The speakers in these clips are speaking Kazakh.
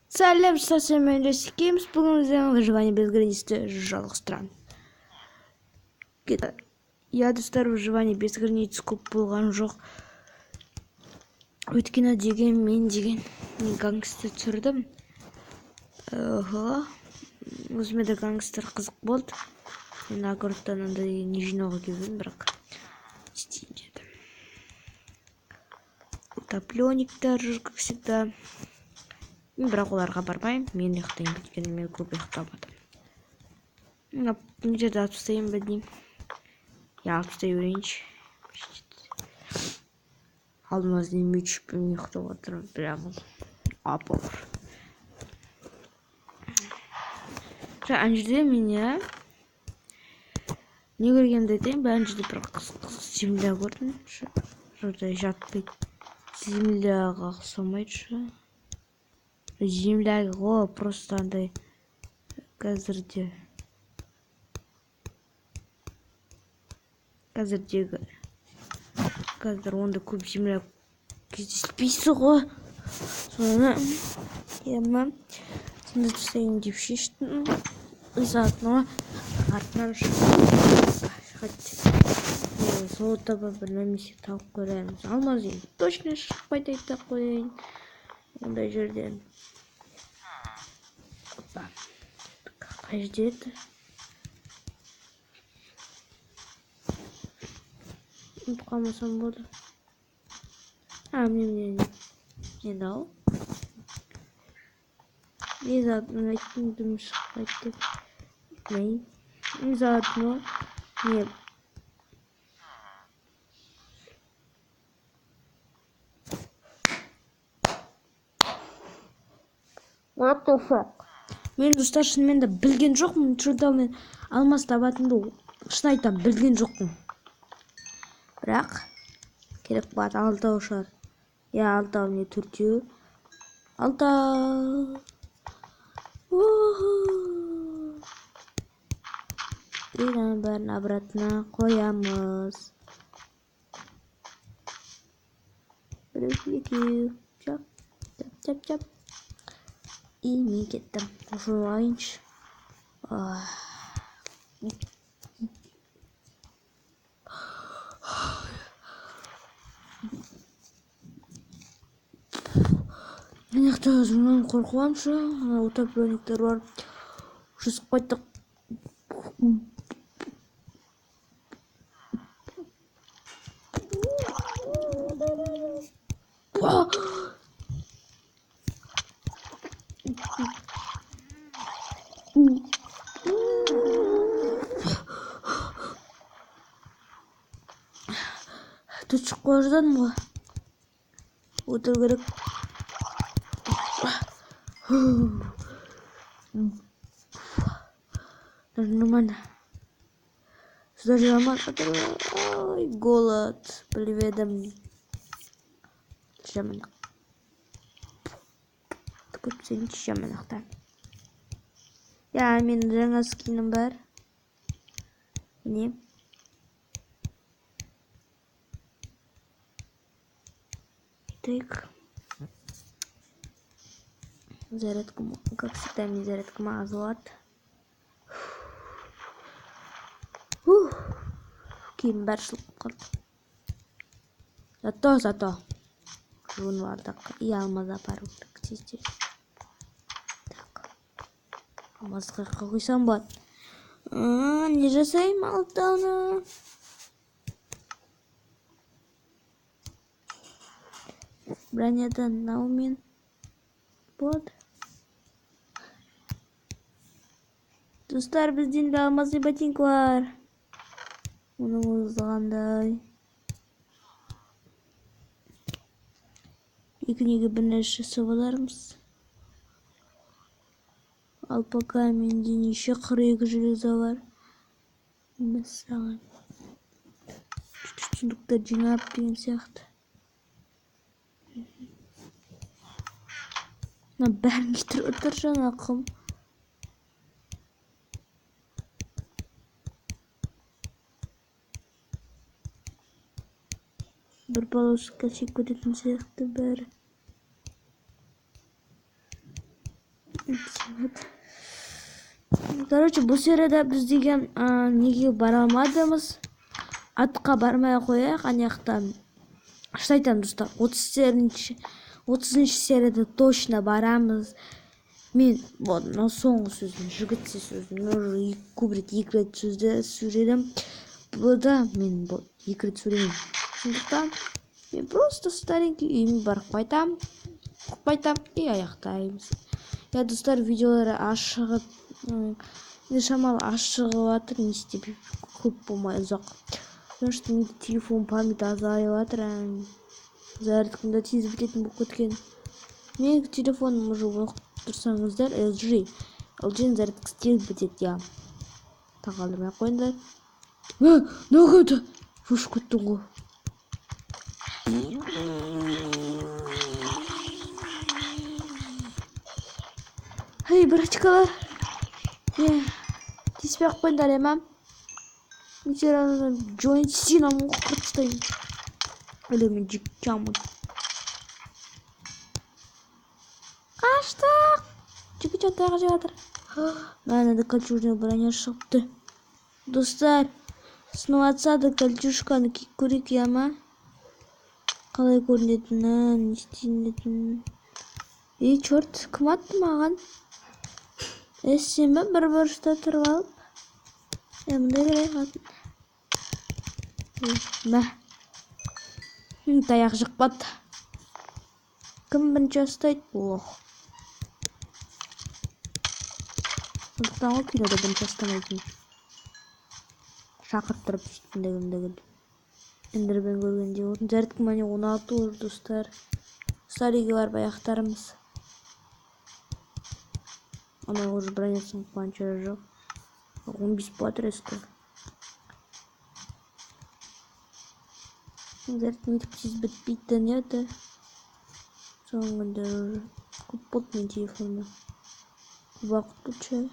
Сәлем, мен Джесси Геймс. Бүгін бізде выживание без границ жалғастырамыз. Иә, достар, выживание без границ көп болған жоқ. Өйткені деген мен деген мен гангстер түсірдім. Өзіме де гангстер қызық болды. Мен огородтан андай не жинауға келдім, бірақ істейін дедім. Утопленниктер жүр, как всегда. Мен бірақ оларға бармаймын, мен ұйықтаймын, өйткені мен көп ұйықтамадым. Мына жерде алып тастайын ба деймін. Я алып тастай берейінші. Алмазный меч пен ұйықтап отырмын, прямо ап-ауыр. Ана жерде мен иә не көргенімді айтайын, ана жерде бір қызық земля көрдім. Жұрдай жатпайды. Земляға ұқсамайды шы. Земля ғой, просто андай қазірдегі қазір онда көп земля кездеспейсіз ғой. Соны емі сонда жасайын деп шештім. Заодно артынан шығады. Золото бір немесе тауып көреміз. Алмаз енді точно шықпайды, айта қояйын. Ондай жерден. Опа. Қай жерде еді? Ұмытып қалмасам болды. А, міне, міне, міне. Енді ал. Не заодно айттым, дым шықпайды деп. Не заодно. Не. What the fuck? Мен достар шынымен де білген жоқпын. Чудо мен алмаз табатынымды шын айтамын, білген жоқпын. Бірақ керек болады, алтау шығар. Иә, алтау, не төртеу. Алтау. И бәрін обратно қоямыз. Біреу, екеу. Чап, чап, чап, чап. И мен кеттім. Жуайыншы. Мына жақта жыннан қорқып ана утопленниктер бар. Жүзіп қайттық. Тут шығып қоя жаздадым ғой. Отыру керек. Нормально. Сюда же нормально. Ой, голод. Привет. Жаман. Жаман. Я мен жаңа скиным бар. Міне. Так. Зарядку, как всегда, мне зарядка мазуат. Киім бәрі шылып қалды. Зато жуынып алдық. И алмаз апару керек тез-тез. Так. Алмазға қойсам болады. Не жасаймын алтауны? Бронядан мынаумен болады. Достар, бізден де алмазный ботинка бар. Оның өзі қандай. Екінеге бір нәрсе жасап алармыз. Ал пока менде неше 42 железо бар. Мәссаған. Сундуктар жинап деген сияқты. Мына бәрін кетіріп отыр жаңа құм. Бір полоска шек кететін сияқты бәрі. Короче, бұл серияда біз деген неге бара алмадымыз? Атқа бармай қояйық, ана жақта. Шын айтамын, достар, 30 серияда точно барамыз. Мен, вот, мынау соңғы сөзім, жігітсе сөзім, уже көп рет, екі рет сөзді сөйледім. Бұл да мен бұл екі рет сөйлемеймін. Сондықтан мен просто старенький үйіме барып қайтамын, қайтамын и аяқтаймыз. Я, достар, видеолары ашығып, шамалы ашығып жатыр, не істеп көп болмай ұзақ. Потому что менде телефон память азайып жатыр, зарядкам да тез бітетін болып кеткен. Менің телефоным уже оқып тұрсаңыздар, LG. LG-ның зарядкасы тез бітеді, я. Тағалдырмай қойыңдар. Неге шошып кеттің ғой. Эй, братчикалар. Тиіспей ақ қойыңдар, ема. Мен Джон Синаны қырып тастаймын. Или мен жеккенмін. Қаштық. Жеке Чан тағы жеп жатыр. Мә, кольчужная броня шығыпты. Достар, сынып атса да кольчужканы киіп көрейік, я ма? Қалай көрінетінін, не істенетінін. Ей, черт, кім атты маған? Сен бе бір бұрышта тұрып алып? Мындай керек атын. Мә. Таяқ жықпады. Кім бірінші ұстайды? Ох. Сондықтан ғой кинода бірінші ұстамайтын. Шақырып тұрып сөйткендігімді. Эндермен көргенде болдым. Зарядка міне 16 уже, достар. Достар, үйге барып аяқтармыз. Ана уже бронясын қуанша жоқ. 15 болады резко. Зарядка нетіп тез бітпейді, не это? Соңғы күндері уже көп болды менің телефоныма. Көп уақыт болды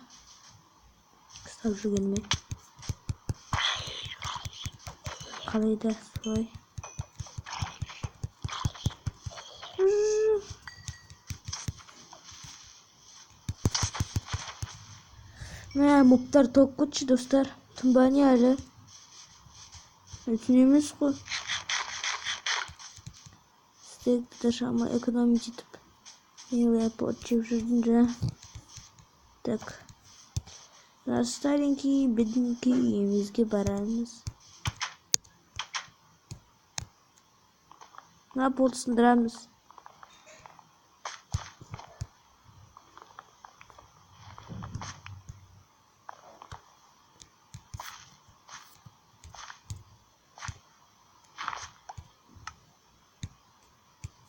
ұстап жүргеніме. Қалай да солай. Мә, мобтар толып кетші, достар. Тұнба не әлі? Түн емес қой. Стейкті шама экономить етіп. Милый жеп жүрдім жаңа. Так. Мына старенький, бедненький үйімізге барамыз. Мына полды сындырамыз.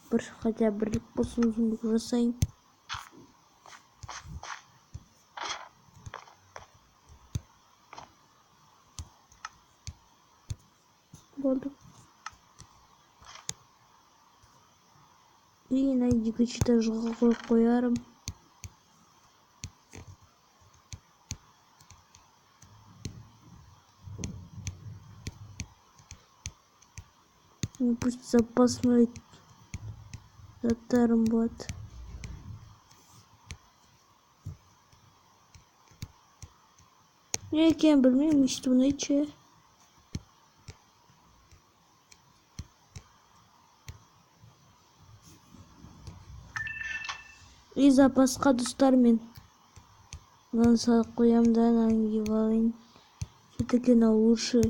Бір хотя бірлік болсын сундук жасайын. Болды. И на екінші этажға қойып қоярым. Пусть запасной заттарым болады. Не екенін білмеймін, өйстіп ұнайды. И запасқа, достар, мен мынаны салып қоямын да, мынаны киіп алайын. Все-таки мынау лучше.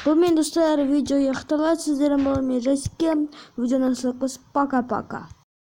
Бұмен, достар, видео аяқталады. Сіздермен болған мен, Жасеке. Видеоны лайк басып, пока-пока.